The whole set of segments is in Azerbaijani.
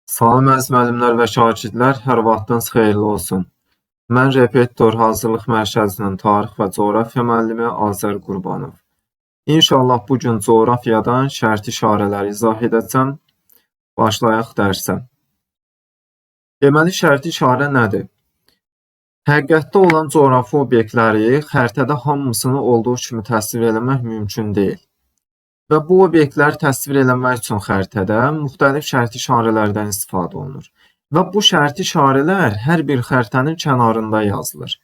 Salam əziz müəllimlər və şagirdlər, hər vaxtınız xeyirli olsun. Mən Repetitor Hazırlıq Mərkəzinin tarix və coğrafiya müəllimi Azər Qurbanov. İnşallah bu gün coğrafiyadan şərti işarələri izah edəcəm. Başlayaq dərsə. Deməli, şərti işarə nədir? Həqiqətdə olan coğrafi obyektləri xəritədə hamısını olduğu kimi təsvir eləmək mümkün deyil. Və bu obyektləri təsvir eləmək üçün xəritədə müxtəlif şərti işarələrdən istifadə olunur. Və bu şərti işarələr hər bir xəritənin kənarında yazılır.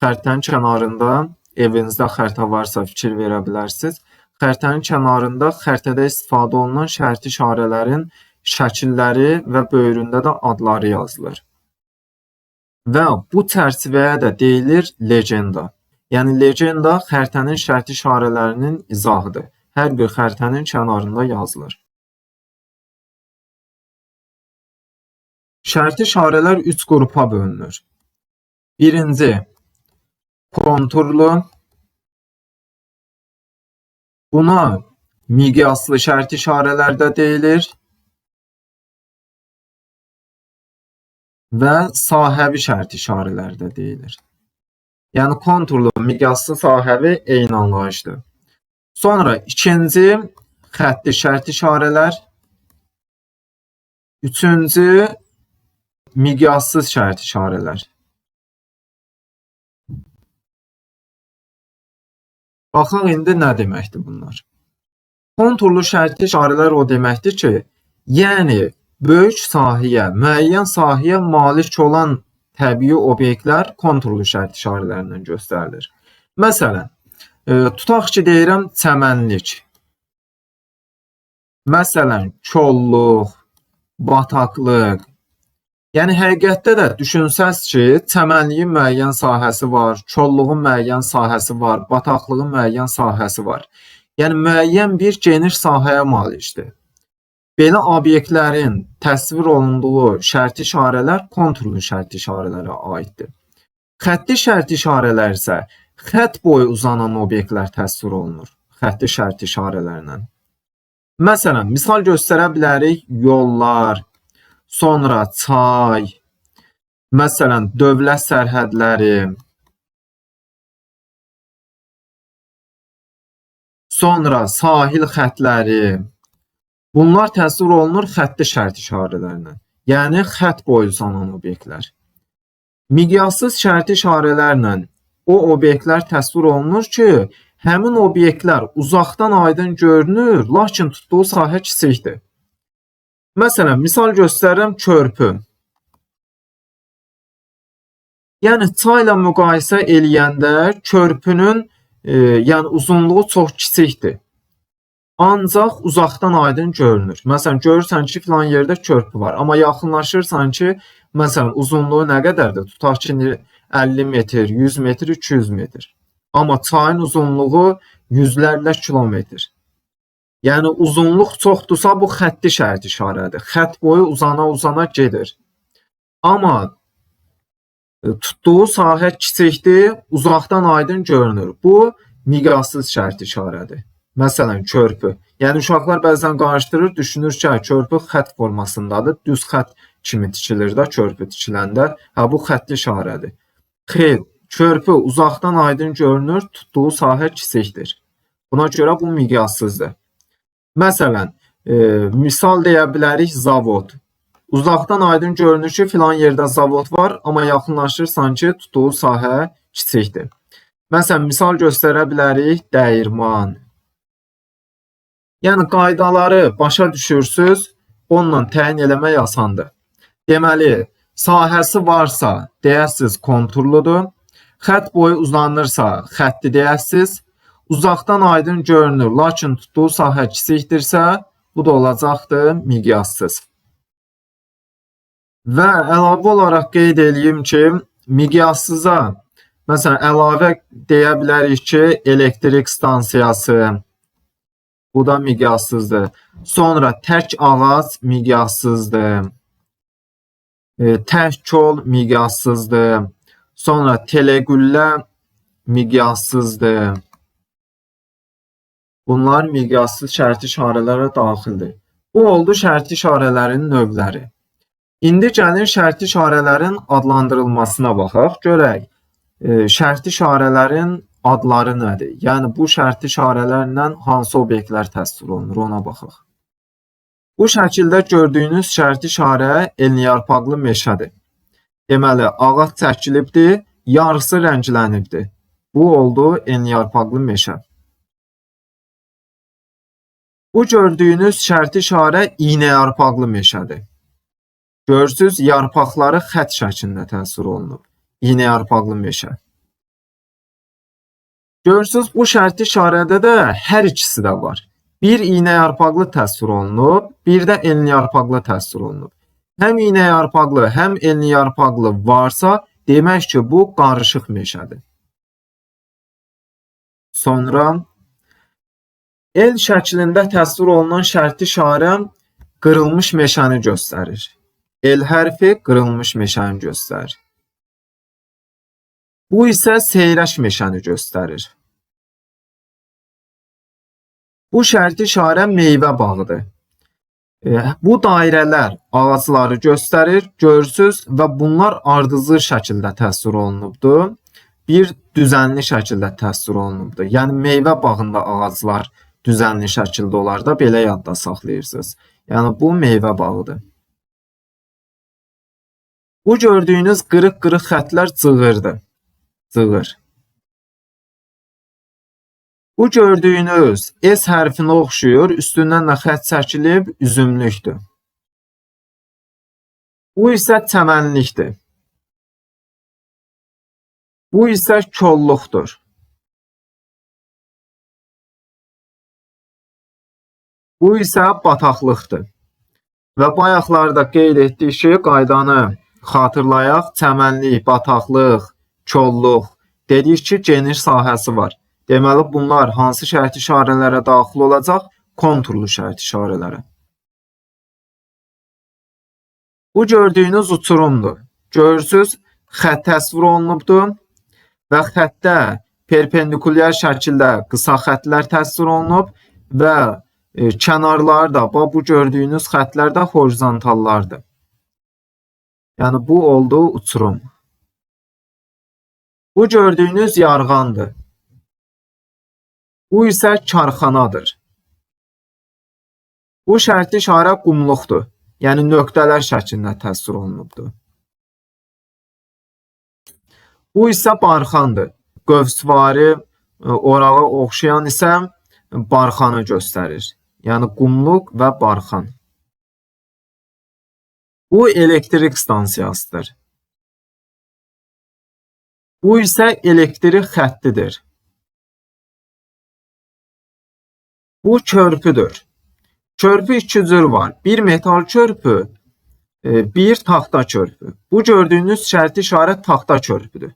Xəritənin kənarında, evinizdə xəritə varsa fikir verə bilərsiniz. Xəritənin kənarında xəritədə istifadə olunan şərti işarələrin şəkilləri və böyründə də adları yazılır. Və bu çərçivəyə də deyilir legenda. Yəni legenda xəritənin şərti işarələrinin izahıdır. Hər bir xəritənin kənarında yazılır. Şərti işarələr 3 qrupa bölünür. Birinci, konturlu. Buna miqyaslı şərti işarələr də deyilir. Və sahəvi şərti işarələr də deyilir. Yəni konturlu, miqyaslı, sahəvi eyni anlayışdır. Sonra ikinci xətti şərti işarələr, üçüncü miqyassız şərti işarələr. Baxaq indi nə deməkdir bunlar. Konturlu şərti işarələr o deməkdir ki, yəni böyük sahəyə, müəyyən sahəyə malik olan təbii obyektlər konturlu şərti işarələrindən göstərilir. Məsələn, tutaq ki, deyirəm çəmənlik, məsələn, kolluq, bataqlıq. Yəni həqiqətdə də düşünsəz ki, çəmənliyin müəyyən sahəsi var, kolluğun müəyyən sahəsi var, bataqlığın müəyyən sahəsi var. Yəni müəyyən bir geniş sahəyə malikdir. Belə obyektlərin təsvir olunduğu şərti işarələr konturlu şərti işarələrə aiddir. Xətti şərti işarələr isə xətt boyu uzanan obyektlər təsvir olunur xətti şərti işarələrlə. Məsələn, misal göstərə bilərik yollar, sonra çay, məsələn, dövlət sərhədləri, sonra sahil xətləri. Bunlar təsvir olunur xətti şərti işarələrlə. Yəni xətt boyu uzanan obyektlər. Miqyassız şərti işarələrlə o obyektlər təsvir olunur ki, həmin obyektlər uzaqdan aydın görünür, lakin tutduğu sahə kiçikdir. Məsələn, misal göstərirəm körpü. Yəni çayla müqayisə eləyəndə körpünün yəni uzunluğu çox kiçikdir. Ancaq uzaqdan aydın görünür. Məsələn, görürsən ki, filan yerdə körpü var, amma yaxınlaşırsan ki, məsələn, uzunluğu nə qədərdir? Tutaq ki, 50 metr, 100 metr, 200 metr. Amma çayın uzunluğu yüzlərlə kilometr. Yəni uzunluq çoxdursa bu xətti şərti işarədir. Xətt boyu uzana-uzana gedir. Amma tutduğu sahə kiçikdir, uzaqdan aydın görünür. Bu miqyassız şərti işarədir. Məsələn, körpü. Yəni uşaqlar bəzən qarışdırır, düşünür ki, hə, körpü xətt formasındadır, düz xətt kimi tikilir də körpü tikiləndə. Hə, bu xətti işarədir. Xeyr, körpü uzaqdan aydın görünür, tutduğu sahə kiçikdir. Buna görə bu miqyassızdır. Məsələn, misal deyə bilərik zavod. Uzaqdan aydın görünür ki, filan yerdə zavod var, amma yaxınlaşırsan ki, tutduğu sahə kiçikdir. Məsələn, misal göstərə bilərik dəyirman. Yəni qaydaları başa düşürsüz, onunla təyin eləmək asandır. Deməli, sahəsi varsa deyəsiz konturludur. Xətt boyu uzanırsa xətti deyəsiz. Uzaqdan aydın görünür, lakin tutduğu sahə kiçikdirsə, bu da olacaqdır miqyassız. Və əlavə olaraq qeyd eləyim ki, miqyassıza məsələn əlavə deyə bilərik ki, elektrik stansiyası, bu da miqyassızdır. Sonra tək ağac miqyassızdır. Tək kol miqyassızdır. Sonra teleqüllə miqyassızdır. Bunlar miqyassız şərti işarələrə daxildir. Bu oldu şərti işarələrin növləri. İndi gəlin şərti işarələrin adlandırılmasına baxaq. Görək, şərti işarələrin adları nədir? Yəni, bu şərti işarələrlə hansı obyektlər təsvir olunur, ona baxaq. Bu şəkildə gördüyünüz şərti işarə enliyarpaqlı meşədir. Deməli, ağac çəkilibdir, yarısı rənglənibdir. Bu oldu enliyarpaqlı meşə. Bu gördüyünüz şərti işarə iynəyarpaqlı meşədir. Görürsünüz, yarpaqları xətt şəklində təsvir olunub. İynəyarpaqlı meşə. Görürsünüz, bu şərti işarədə də hər ikisi də var. Bir iynəyarpaqlı təsvir olunub, bir də enliyarpaqlı təsvir olunub. Həm iynəyarpaqlı, həm enliyarpaqlı varsa, demək ki, bu qarışıq meşədir. Sonra el şəklində təsvir olunan şərti işarə qırılmış meşəni göstərir. El hərfi qırılmış meşəni göstərir. Bu isə seyrək meşəni göstərir. Bu şərti işarə meyvə bağıdır. Bu dairələr ağacları göstərir, görürsünüz və bunlar ardıcıl şəkildə təsvir olunubdur. Bir düzənli şəkildə təsvir olunubdur. Yəni meyvə bağında ağaclar düzənli şəkildə olar da, belə yadda saxlayırsınız. Yəni bu meyvə bağıdır. Bu gördüyünüz qırıq-qırıq xətlər cığırdır. Cığır. Bu gördüyünüz S hərfinə oxşuyur, üstündən də xətt çəkilib, üzümlükdür. Bu isə çəmənlikdir. Bu isə kolluqdur. Bu isə bataqlıqdır. Və bayaqlarda qeyd etdik ki, qaydanı xatırlayaq, çəmənlik, bataqlıq, kolluq. Dedik ki, geniş sahəsi var. Deməli, bunlar hansı şərti işarələrə daxil olacaq? Konturlu şərti işarələrə. Bu gördüyünüz uçurumdur. Görürsünüz, xətt təsvir olunubdur və xəttdə perpendikulyar şəkildə qısa xəttlər təsvir olunub və kənarları da, bax, bu gördüyünüz xəttlər də horizontallardır. Yəni, bu oldu uçurum. Bu gördüyünüz yarğandır. Bu isə karxanadır. Bu şərti işarə qumluqdur. Yəni nöqtələr şəklində təsvir olunubdur. Bu isə barxandır. Qövsvari orağa oxşayan isə barxanı göstərir. Yəni qumluq və barxan. Bu elektrik stansiyasıdır. Bu isə elektrik xəttidir. Bu körpüdür. Körpü iki cür var. Bir metal körpü, bir taxta körpü. Bu gördüyünüz şərti işarə taxta körpüdür.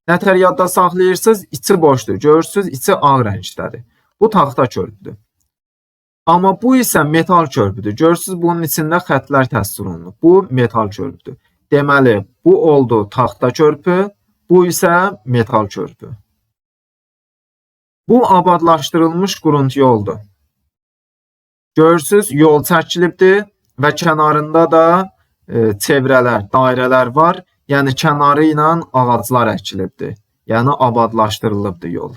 Nətər yadda saxlayırsınız, içi boşdur. Görürsünüz, içi ağ rəngdədir. Bu taxta körpüdür. Amma bu isə metal körpüdür. Görürsünüz, bunun içində xəttlər təsvir olunub. Bu metal körpüdür. Deməli, bu oldu taxta körpü, bu isə metal körpü. Bu abadlaşdırılmış quruntu yoldur. Görürsünüz, yol çəkilibdir və kənarında da çevrələr, dairələr var. Yəni kənarı ilə ağaclar əkilibdir. Yəni abadlaşdırılıbdır yol.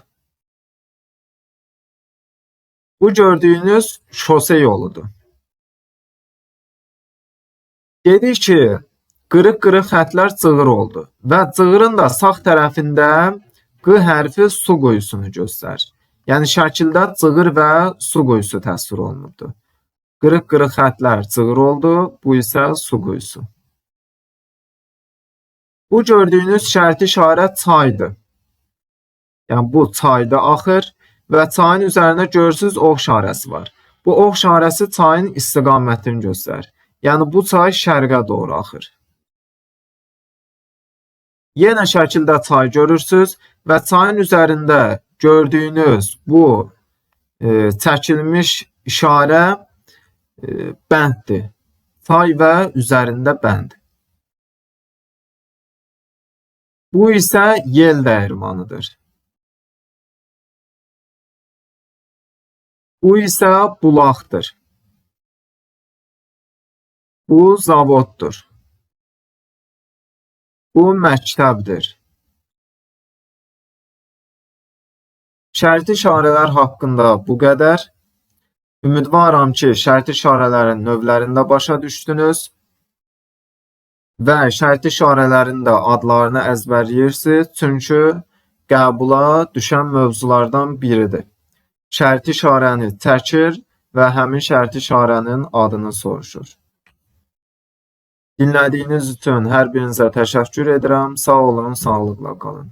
Bu gördüyünüz şose yoludur. Dedik ki, qırıq-qırıq xətlər cığır oldu və cığırın da sağ tərəfində Q hərfi su quyusunu göstərir. Yəni şəkildə cığır və su quyusu təsvir olunubdur. Qırıq-qırıq xətlər cığır oldu, bu isə su quyusu. Bu gördüyünüz şərti işarə çaydır. Yəni bu çayda axır və çayın üzərində görürsünüz ox işarəsi var. Bu ox işarəsi çayın istiqamətini göstərir. Yəni bu çay şərqə doğru axır. Yenə şəkildə çay görürsünüz və çayın üzərində gördüyünüz bu çəkilmiş işarə bənddir. Çay və üzərində bənd. Bu isə yel dəyirmanıdır. Bu isə bulaqdır. Bu zavoddur. Bu məktəbdir. Şərti işarələr haqqında bu qədər. Ümidvaram ki, şərti işarələrin növlərini də başa düşdünüz və şərti işarələrin də adlarını əzbərləyirsiniz, çünki qəbula düşən mövzulardan biridir. Şərti işarəni çəkir və həmin şərti işarənin adını soruşur. Dinlədiyiniz üçün hər birinizə təşəkkür edirəm. Sağ olun, sağlıqla qalın.